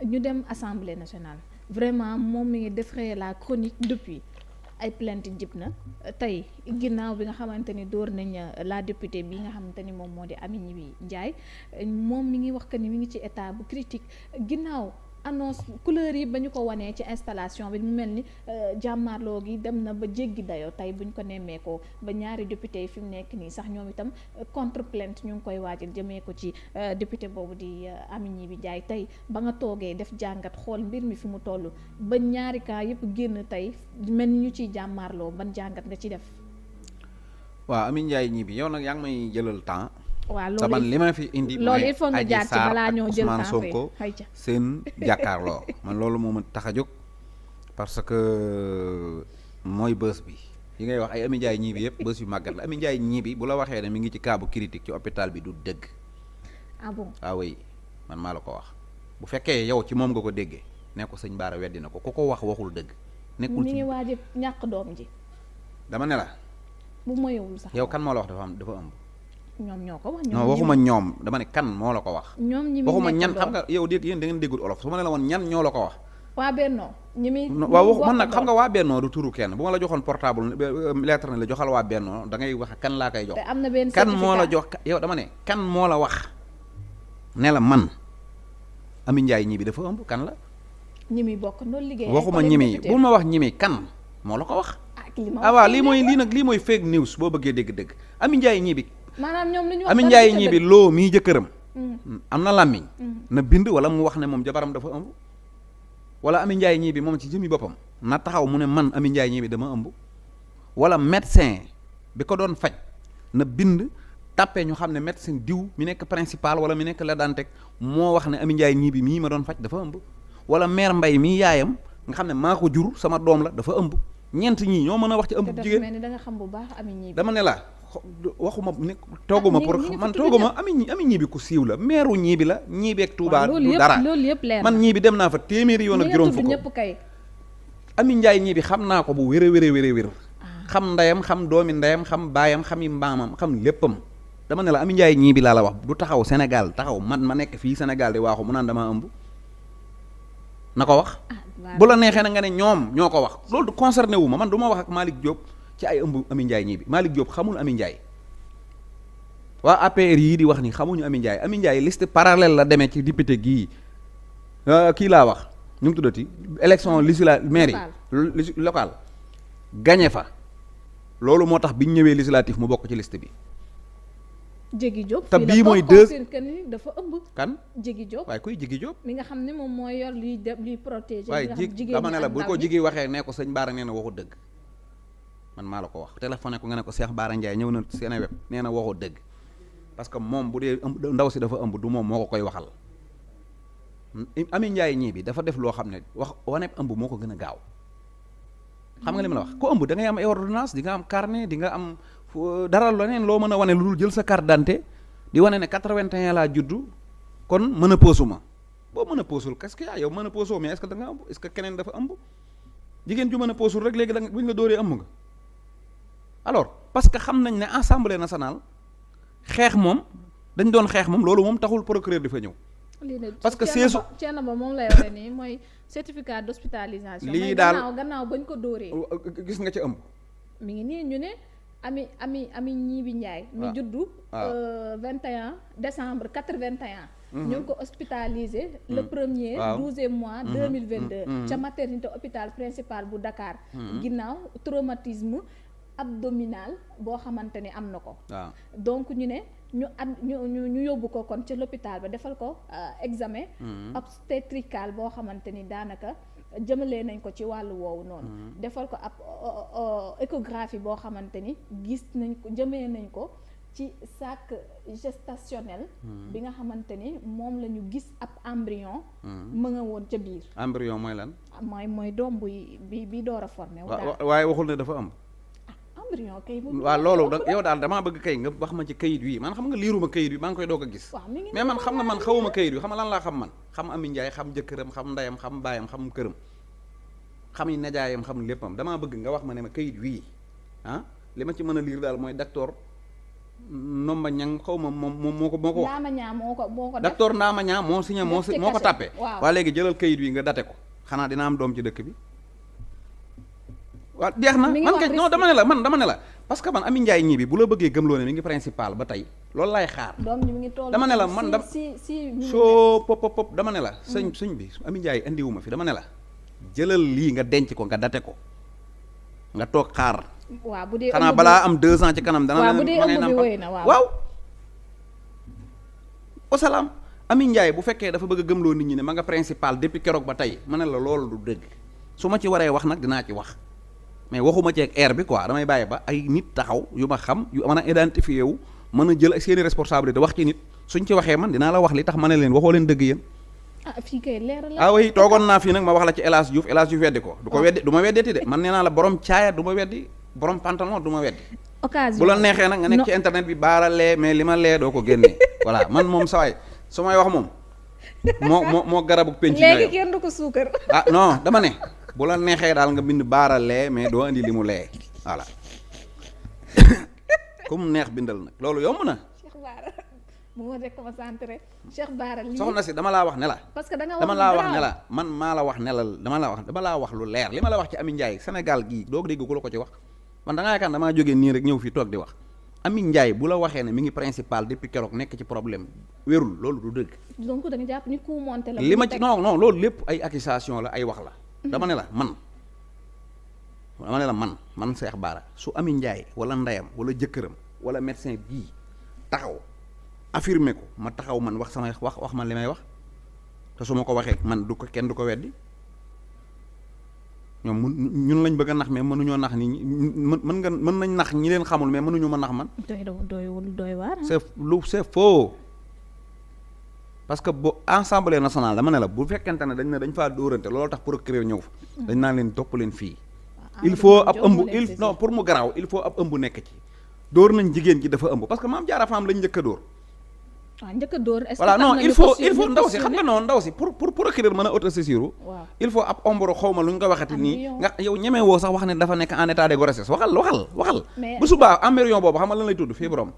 ñu dem assemblée nationale vraiment moom mi ngi défrayer la chronique depuis ay plainte jib na tey ginnaaw bi nga xamante ni dóor nañ la députée bi nga xamante ni moom moo di Amy Gniby Ndiaye moom mi ngi wax que ni mi ngi ci état bu critique ginnaaw annonce couleur yi ba ñu ko wanee ci installation bi mu mel ni jàmmaarloo gi dem na ba jéggi dayoo tey buñ ko nemmeekoo ba ñaari député yi fi mu nekk nii sax ñoom itam contre plainte ñu ngi koy waajal jëmee ko ci député boobu di Amy Gniby Ndiaye tey ba nga toogee def jàngat xool mbir mi fi mu toll ba ñaari cas yëpp génn tey mel ni ñu ciy jàmmaarloo ban jàngat nga ci def. waaw Amy Ndiaye Gniby yow nag yaa ngi may jëlal temps. waaw loolu man li ma fi indi. loolu il faut nga jaar ci balaa ñoo jël Ousmane Sonko seen jàkkaarloo man loolu moo ma tax a jóg parce que mooy bës bi yi ngay wax ay Amy Ndiaye Gniby yëpp bës yu màggat la Amy Ndiaye Gniby bu la waxee ne mi ngi ci cas bu critique ci hôpital bi du dëgg. ah bon ah oui man maa la ko wax bu fekkee yow ci moom nga ko déggee ne ko sëñ Bara weddi na ko ku ko wax waxul dëgg. nekkul mi ngi waaj ñàkk doom ji. dama ne la. bu moyewul sax yow kan moo la wax dafa ëmb. ñoom ñoo ko wax. non waxuma ñoom dama ne kan moo la ko wax. ñoom ñi waxuma ñan xam nga yow yéen da ngeen déggul olof su ma ne la woon ñan ñoo la ko wax. waa Bennoo ñi muy. waaw man nag xam nga waa Bennoo du turu kenn bu ma la joxoon portable lettre ne la joxal waa Bennoo da ngay wax kan laa koy jox. te am na benn kan moo la jox yow dama ne kan moo la wax ne la man Amy Ndiaye Gniby dafa ëmb kan la. ñi muy bokk noonu liggéey. waxuma ñi muy bu ma wax ñi muy kan moo la ko wax. ah waaw lii mooy fake news boo bëggee dégg-dégg Amy Ndiaye Gniby. maanaam ñoom lu ñu wax Amy Ndiaye Gniby loo mii jëkkëram. am na làmmiñ na bind wala mu wax ne moom jabaram dafa ëmb. wala Amy Ndiaye Gniby moom ci jëmmi boppam na taxaw mu ne man Amy Ndiaye Gniby dama ëmb. wala médecin bi ko doon faj na bind tàppee ñu xam ne médecin diw mi nekk principal wala mi nekk la daan teg moo wax ne Amy Ndiaye Gniby mii ma doon faj dafa ëmb. wala mère Mbay mii yaayam nga xam ne maa ko jur sama doom la dafa ëmb ñeent ñii ñoo mën a wax ci ëmb jigéen. da nga xam bu baax Amy Gniby. dama ne la waxuma ne tooguma pour man tooguma Amy Gniby ku siiw la meeru Gniby la Gniby ak Touba du dara loolu yëpp leer man Gniby dem naa fa téeméeri yoon ak juróom fukk ñëpp kay. Amy Ndiaye Gniby xam naa ko bu wér xam ndeyam xam doomi ndeyam xam baayam xam yi mbaamam xam léppam dama ne la Amy Ndiaye Gniby laa la wax du taxaw Sénégal taxaw man ma nekk fii Sénégal di waaxu mu naan damaa ëmb na ko wax bu la neexee na nga ne ñoom ñoo ko wax loolu du concerné wu ma man du ma wax ak Malick Diop ci ay ëmb Amy Ndiaye Gniby Malick Diop xamul Amy Ndiaye waa APR yii di wax ni xamuñu Amy Ndiaye liste parallèle la demee ci député gii kii laa wax ñu mu tuddati élection législative mairie locale gagné fa loolu moo tax biñ ñëwee législatif mu bokk ci liste bi. Jéggi Diop te bii mooy deux dafa ëmb. kan Jéggi Diop waaye kuy Jéggi Diop. mi nga xam ne moom mooy yor luy protéger. waaye dama ne la bu ko Jéggi waxee ne ko sëñ Bara nee na waxu dëgg man maa la ko wax téléphoné ko nga ne ko Cheikh Bara Ndiaye ñëw na Seneweb nee na waxu dëgg parce que moom bu dee ndaw si dafa ëmb du moom moo ko koy waxal. Amy Ndiaye Gniby dafa def loo xam ne wax wane ëmb moo ko gën a gaaw xam nga li ma la wax ko ëmb da ngay am ordonnance di nga am carnet di nga am dara leneen loo mën a wane lu dul jël sa carte d'identité di wane ne 81 laa juddu kon mën a poosu ma boo mën a poosul qu'est-ce que yow mën a poosoo mais est-ce que da nga ëmb est-ce que keneen dafa ëmb jigéen ju mën a poosul rek léegi da nga buñ la dóoree ëmb nga alors parce que xam nañ ne assemblée nationale xeex moom dañ doon xeex moom loolu moom taxul procureur di fa ñëw. parce que seesu ceena ba moom lay waxee nii mooy certificat d'hospitalisation. lii daal gannaaw bañ ko dóoree. gis nga ci ëmb. mi ngi nii ñu ne Amy Gniby Ndiaye. mi juddu. 21 décembre 81. ñu ngi ko hospitalisé. le premier 12e mois 2022. ca maternité hôpital principal bu Dakar. ginnaaw traumatisme abdominal boo xamante ni am na ko. donc ñu ne. ñu yóbbu ko kon ci l'hôpital ba defal ko examen obstétrical boo xamante ni daanaka jëmalee nañ ko ci wàllu woowu noonu defal ko ab échographie boo xamante ni gis nañ ko jëmee nañ ko ci sac gestationnel bi nga xamante ni moom la ñu gis ab embryon mu nga woon ca biir embryon mooy lan mooy doom bi door a formé waaye waxul ne dafa am waaw loolu yow daal damaa bëgg kay nga wax ma ci kayit wi man xam nga liiruma kayit wi maa ngi koy doog a gis mais man xam nga man xawuma kayit wi xam nga lan laa xam man xam Amy Ndiaye xam jëkkëram xam ndeyam xam baayam xam këram xam yi najaayam xam léppam damaa bëgg nga wax ma ne ma kayit wii li ma ci mën a liir daal mooy docteur Nomba Ñang xaw ma moom moo ko wax. Ndaama Ñaa moo ko def. docteur Ndaama Ñaa moo signé moo ko tàppe. waa léegi jëlal kayit wi nga date ko xanaa dina am doom ci dëkk bi. waaw jeex na man kay non dama ne la parce que man Amy Ndiaye ñii bi bu la bëggee gëmloo ne mi ngi principal ba tey loolu laay xaar. dama ne la man soo pop dama ne la sëñ bi Amy Ndiaye indiwuma fi dama ne la jëlal lii nga denc ko nga date ko nga toog xaar. waaw bu dee xanaa balaa am 2 ans ci kanam. dana bu dee ëmb bi wéy na waaw. wasalaam Amy Ndiaye bu fekkee dafa bëgg a gëmloo nit ñi ne ma nga principal depuis keroog ba tey ma ne la loolu du dëgg su ma ci waree wax nag dinaa ci wax mais waxuma ci ak air bi quoi damay bàyyi ba ay nit taxaw yu ma xam yu mën a identifié wu mën a jël seeni responsabilité wax ci nit suñ ci waxee man dinaa la wax li tax ma ne leen waxoo leen dëgg yéen. fii kay leer la. oui toogoon naa fii nag ma wax la ci El Hadj Diouf weddi ko. du ko weddi du ma weddeti de man nee naa la borom caaya du ma weddi borom pantalon du ma weddi. occasion bu la neexee nag nga nekk ci internet bi baara lee mais li ma lee doo ko génnee voilà man moom sawaay su may wax moom moo garabu penc léegi kenn du ko suukar. non dama ne bu la neexee daal nga bind baara lee mais doo indi li mu lee voilà comme neex bindal nag loolu yomb na. Cheikh Bara mu ma rek ma centré Cheikh Bara lii soxna si dama laa wax ne la. parce que dama laa wax ne la man maa la wax ne la dama laa wax lu leer li ma la wax ci Amy Ndiaye Sénégal gii doo ko dégg ku la ko ci wax man da ngaa yaakaar damaa jógee nii rek ñëw fii toog di wax Amy Ndiaye bu la waxee ne mi ngi principal depuis keroog nekk ci problème wérul loolu du dëgg. donc da nga jàpp ni ku monté la. li ma ci non loolu lépp ay accusation la ay wax la. dama ne la man Cheikh Bara su Amy Ndiaye wala ndeyam wala jëkkëram wala médecin bii taxaw affirmer ko ma taxaw man wax samay wax man li may wax te su ma ko waxee man du ko kenn du ko weddi ñoom ñun lañ bëgg a nax mais mënuñoo nax ni mën nañ nax ñi leen xamul mais mënuñu ma nax man. doy waar. c'est faux parce que bu Assemblée nationale dama ne la bu fekkente ne dañ faa dóorante loolu tax procureur ñëw fa. dañ naan leen topp leen fii. il faut ab ëmb non pour mu garaaw il faut ab ëmb nekk ci. dóor nañ jigéen ji dafa ëmb parce que Mame Diarra Fam lañ njëkk a dóor. waaw njëkk a dóor est-ce que voilà non il faut ndaw si xam nga noonu ndaw si pour procureur mën a autosaisir. il faut ab ombro xaw ma lu ñu ko waxati nii. nga yow ñemee woo sax wax ne dafa nekk en état de grossesse waxal. bu subaa embryon boobu xam nga lan lay tudd fibrome.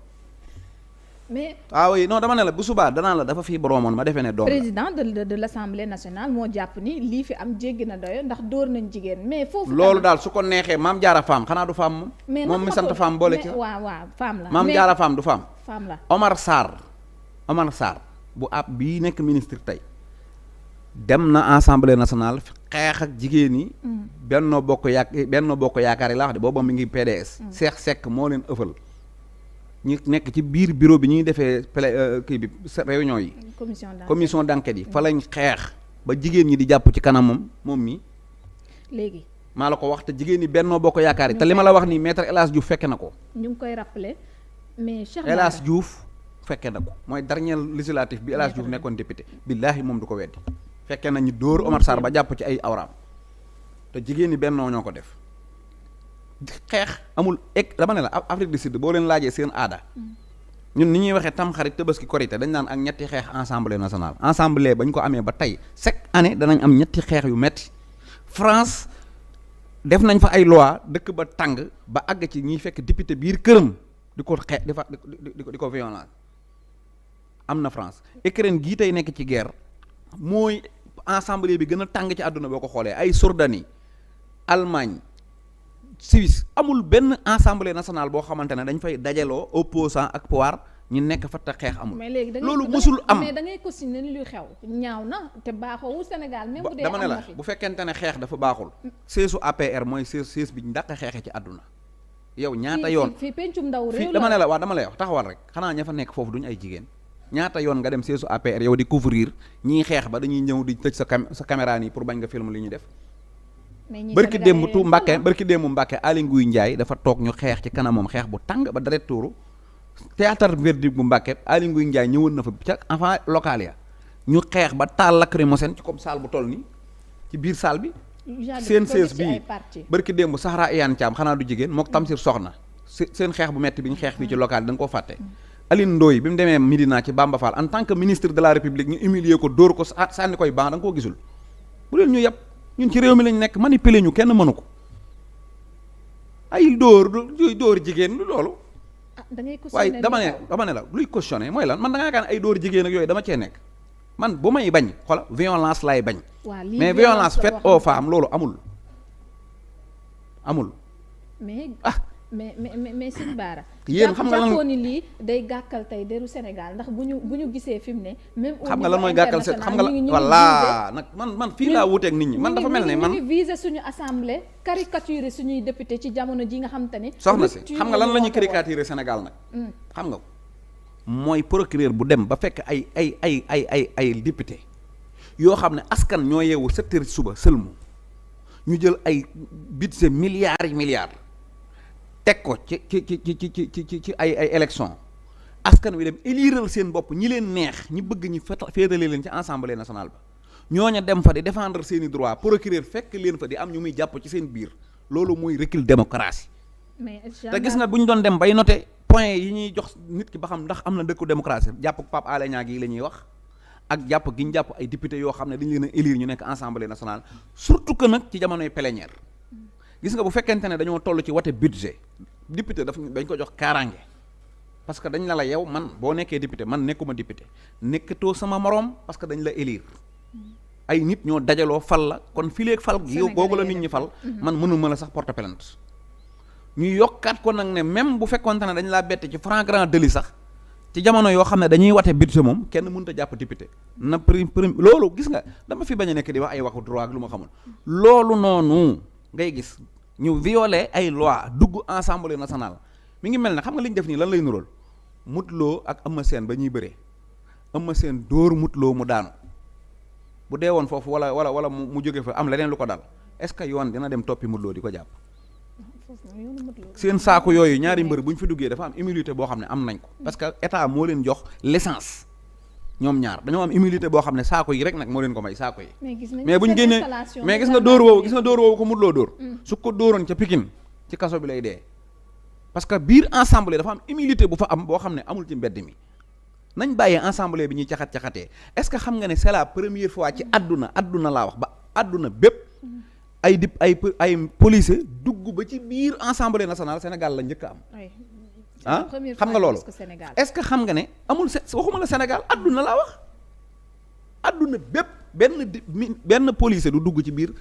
mais oui non dama ne la bu subaa danaa la dafa fibromoon ma defee ne doom la. président de l'Assemblée nationale moo jàpp ni lii fi am jéggi na doyo ndax dóor nañ jigéen mais foofu. loolu daal su ko neexee Mame Diarra Fam xanaa du femme moom. moom mi sant Fam boole ci. waaw femme la Mame Diarra Fam du femme. femme la Omar Sarr bu ab bii nekk ministre tey dem na Assemblée nationale xeex ak jigéen yi. Benno Bokk Yaakaar yi laa wax de booba mi ngi PDS. Cheikh Seck moo leen ëffal. ñu nekk ci biir bureau bi ñuy defee kii bi réunion yi. commission d'enquête yi fa lañ xeex ba jigéen ñi di jàpp ci kanamam moom mi léegi maa la ko wax te jigéen ñi Benno Bokk Yaakaar yi te li ma la wax nii maître El Hadj Diouf fekke na ko. ñu ngi koy rappeler mais Cheikh El Hadj Diouf fekke na ko mooy dernier législatif bi El Hadj Diouf nekkoon député billaahi moom du ko weddi fekke nañu dóor Omar Sarr ba jàpp ci ay awraam te jigéen ñi Benno ñoo ko def. xeex amul dama ne la Afrique du Sud boo leen laajee seen aada ñun ni ñuy waxee tamxarit Tabaski Korité dañ naan ak ñetti xeex Assemblée nationale assemblée bañ ko amee ba tey chaque année danañ am ñetti xeex yu metti France def nañ fa ay loi dëkk ba tàng ba àgg ci ñiy fekk député biir këram di ko xeex di ko violence am na France Ukraine gii tey nekk ci guerre mooy assemblée bi gën a tàng ci àdduna boo ko xoolee ay Jordanie Allemagne Suisse amul benn assemblée nationale boo xamante ne dañ fay dajaloo opposant ak pouvoir ñu nekk fa te xeex amul. mais léegi loolu mësul am mais da ngay continuer ni luy xew. ñaaw na te baaxoo Sénégal même bu dee am na fi dama ne la bu fekkente ne xeex dafa baaxul. seesu APR mooy sees bi ñu dàq xeexee ci àdduna. yow ñaata yoon fii pencum ndaw réew la dama ne la waaw dama lay wax taxawal rek xanaa ña fa nekk foofu duñu ay jigéen. ñaata yoon nga dem seesu APR yow di couvrir ñii xeex ba dañuy ñëw di tëj sa caméra nii pour bañ nga film li ñuy def. bërki démb Mbàkke Aly Ngouille Ndiaye dafa toog ñu xeex ci kanamam xeex bu tàng ba deret tuuru théâtre verdict bu Mbàkke Aly Ngouille Ndiaye ñëwoon na fa ca avant local ya ñu xeex ba taal lacrymogène ci comme salle bu toll nii ci biir salle bi seen sees bii bërki démb Sahara Iyane Thiam xanaa du jigéen mook Tamsir Soxna seen xeex bu metti bi ñu xeex fii ci local yi da nga koo fàtte Aline Ndoye bi mu demee Médina ci Bamba Fall en tant que ministre de la République ñu humilier ko dóor ko sànni koy ban da nga koo gisul bu leen ñu yàpp ñun ci réew mi lañ nekk manipuler ñu kenn mënu ko ay dóor jigéen lu loolu. da ngay waaye dama ne la luy cautionné mooy lan man da ngaa kaan ay dóor jigéen ak yooyu dama cee nekk man bu may bañ xola violence lay bañ. mais violence faite aux femmes loolu amul. mais Sëñ Bara. yéen xam nga lan jàppoon ni lii day gàkkal tey deru Sénégal ndax bu ñu gisee fi mu ne. même xam nga lan mooy gàkkal xam nga la voilà nag man fii laa wuteeg nit ñi man dafa mel ne man. ñu ngi viser suñu assemblée caricaturer suñuy député ci jamono ji nga xam te ne. soxna si xam nga lan la ñuy caricaturer Sénégal nag. xam nga mooy procureur bu dem ba fekk ay député yoo xam ne askan ñoo yeewu 7 heures suba sëlmu ñu jël ay budget milliards teg ko ci ay élection askan wi dem éliral seen bopp ñi leen neex ñi bëgg ñi féetale leen ci assemblée nationale ba ñooña dem fa di défendre seeni droit procureur fekk leen fa di am ñu muy jàpp ci seen biir loolu mooy recul démocratie te gis nga bu ñu doon dem bay noté point yi ñuy jox nit ki ba xam ndax am na dëkku démocratie jàpp Pape Alé Niang gi la ñuy wax ak jàpp gi ñu jàpp ay député yoo xam ne dañu leen a élire ñu nekk assemblée nationale surtout que nag ci jamonoy plénière gis nga bu fekkente ne dañoo toll ci wate budget député dañ ko jox kaaraange parce que dañ la yow man boo nekkee député man nekkuma député nekkatoo sama moroom parce que dañ la élire ay nit ñoo dajaloo fal la kon fileeg fal yow googu la nit ñi fal man mënuma la sax porter plainte ñu yokkaat ko nag ne même bu fekkonte ne dañ laa bette ci flagrant délit sax ci jamono yoo xam ne dañuy wate budget moom kenn mënut a jàpp député na prime loolu gis nga dama fi bañ a nekk di wax ay waxu droit ak lu ma xamul loolu noonu ngay gis ñu violé ay loi dugg assemblée nationale mi ngi mel ne xam nga li ñu def nii lan lay nurool Modou Lo ak Eumeu Sène ba ñuy bëree Eumeu Sène dóor Modou Lo mu daanu bu dee woon foofu wala mu jóge fa am leneen lu ko dal est-ce que yoon dina dem toppi Modou Lo di ko jàpp seen saako yooyu ñaari mbër bu ñu fi duggee dafa am immunité boo xam ne am nañ ko parce que état moo leen jox licence ñoom ñaar dañoo am immunité boo xam ne saako yi rek nag moo leen ko may saako yi mais bu ñu génnee mais gis nga dóor woowu ko Modou Lo dóor su ko dóoroon ca Pikine ci kaso bi lay dee parce que biir assemblée dafa am immunité bu fa am boo xam ne amul ci mbedd mi nañ bàyyee assemblée bi ñuy caxat-caxatee est-ce que xam nga ne c'est la première fois ci àdduna laa wax ba àdduna bépp ay policier dugg ba ci biir assemblée nationale Sénégal la njëkk a am xam nga loolu est-ce que xam nga ne amul waxuma la Sénégal àdduna laa wax àdduna bépp benn policier du dugg ci biir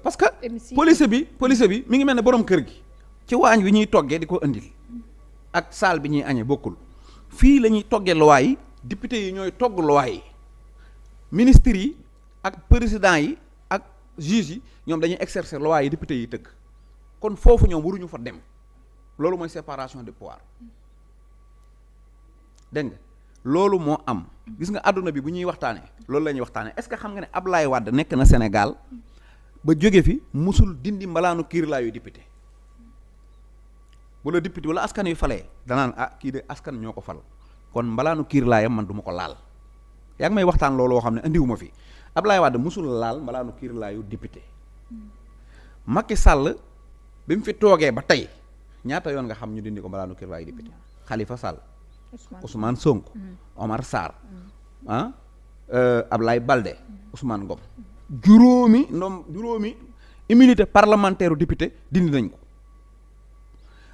parce que policier bi mi ngi mel ne borom kër gi ci waañ wi ñuy toggee di ko indil ak salle bi ñuy añee bokkul fii la ñuy toggee loi yi député yi ñooy togg loi yi ministres yi ak président yi ak juges yi ñoom dañuy exercer loi yi député yi tëgg kon foofu ñoom waruñu fa dem loolu mooy séparation des pouvoirs dégg nga loolu moo am gis nga àdduna bi bu ñuy waxtaanee loolu la ñuy waxtaanee est-ce que xam nga ne Ablaye Wade nekk na Sénégal ba jóge fi musul dindi mbalaanu kiirlaayu député bu la député wala askan yu falee danaan kii de askan ñoo ko fal kon mbalaanu kiirlaayam man du ma ko laal yaa ngi may waxtaan loolu woo xam ne indiwuma fi Ablaye Wade musul laal mbalaanu kiirlaayu député Macky Sall bi mu fi toogee ba tey ñaata yoon nga xam ñu dindi ko mbalaanu kiirlaayu député Khalifa Sall Ousmane Sonko Omar Sarr Ablaye Balde Ousmane Ngom juróomi immunité parlementaire u député dindi nañ ko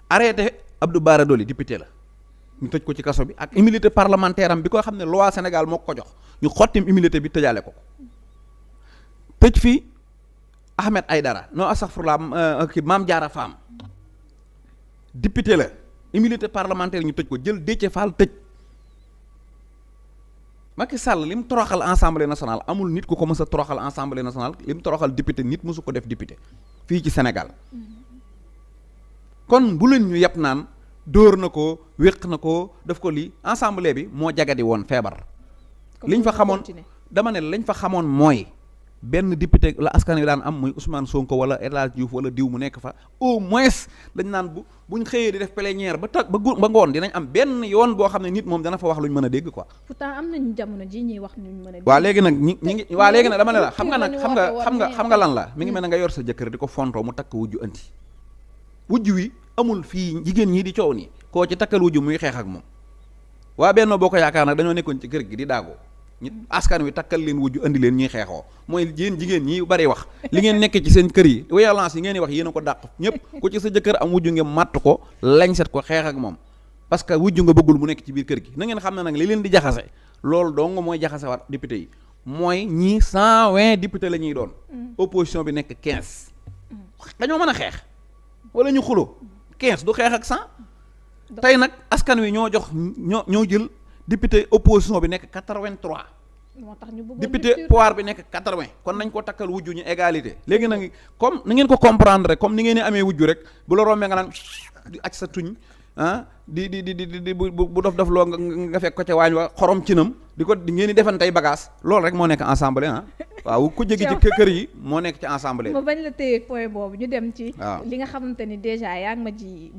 arrêté Abdou Bara Dolly député la ñu tëj ko ci kaso bi ak immunité parlementaire am bi ko xam ne loi Sénégal moo ko jox ñu xottim immunité bi tëjaale ko tëj fi Ahmed Aïdara non astaghfirullah Mame Diarra Fam député la immunité parlementaire ñu tëj ko jël Déthié Fall tëj Macky Sall li mu toroxal assemblée nationale amul nit ku ko mës a toroxal assemblée nationale li mu toroxal député nit mësu ko def député fii ci Sénégal kon bu leen ñu yàpp naan dóor na ko wéq na ko def ko lii assemblée bi moo jagadi woon feebar liñ fa xamoon dama ne lañ fa xamoon mooy benn député la askan wi daan am muy Ousmane Sonko wala El Hadj Diouf wala diw mu nekk fa au moins dañ naan buñ xëyee di def plénière ba ngoon dinañ am benn yoon boo xam ne nit moom dana fa wax luñ mën a dégg quoi. pourtant am nañu jamono ji ñuy wax luñ mën a dégg. waaw léegi nag ñi ngi waaw léegi nag dama ne la xam nga nag xam nga lan la mi ngi mel ne nga yor sa jëkkër di ko fontoo mu takk wujju anti wujju wi amul fii jigéen ñi di coow nii koo ci takkal wujju muy xeex ak moom waa Benno Bokk Yaakaar nag dañoo nekkoon ci kër gi di daagoo askan wi takkal leen wujju andi leen ñuy xeexoo mooy yéen jigéen ñi bari wax li ngeen nekk ci seen kër yi violence yi ngeen di wax yéen a ko dàq ñëpp ku ci sa jëkkër am wujju ngeen matt ko lañ set ko xeex ak moom parce que wujju nga bëggul mu nekk ci biir kër gi na ngeen xam ne nag li leen di jaxase loolu dong mooy jaxase waat député yi mooy ñii 120 député la ñuy doon opposition bi nekk 15 dañoo mën a xeex wala ñu xulo 15 du xeex ak 100 tey nag askan wi ñoo jox ñoo jël député opposition bi nekk 83 moo tax ñu bëgg député pouvoir bi nekk 80 kon nañ ko takkal wujju ñu égalité léegi nag comme ni ngeen ko comprendre rek comme ni ngeen di amee wujju rek bu la rombee nga naan di aj sa tuñ di bu dof loo nga fekk ko ca waañ wa xorom cinam di ngeen di defantey bagage loolu rek moo nekk ensemble waaw ku jegi ci kër yi moo nekk ci ensemble ma bañ la téye point boobu ñu dem ci li nga xamante ni déjà yaa ngi ma ji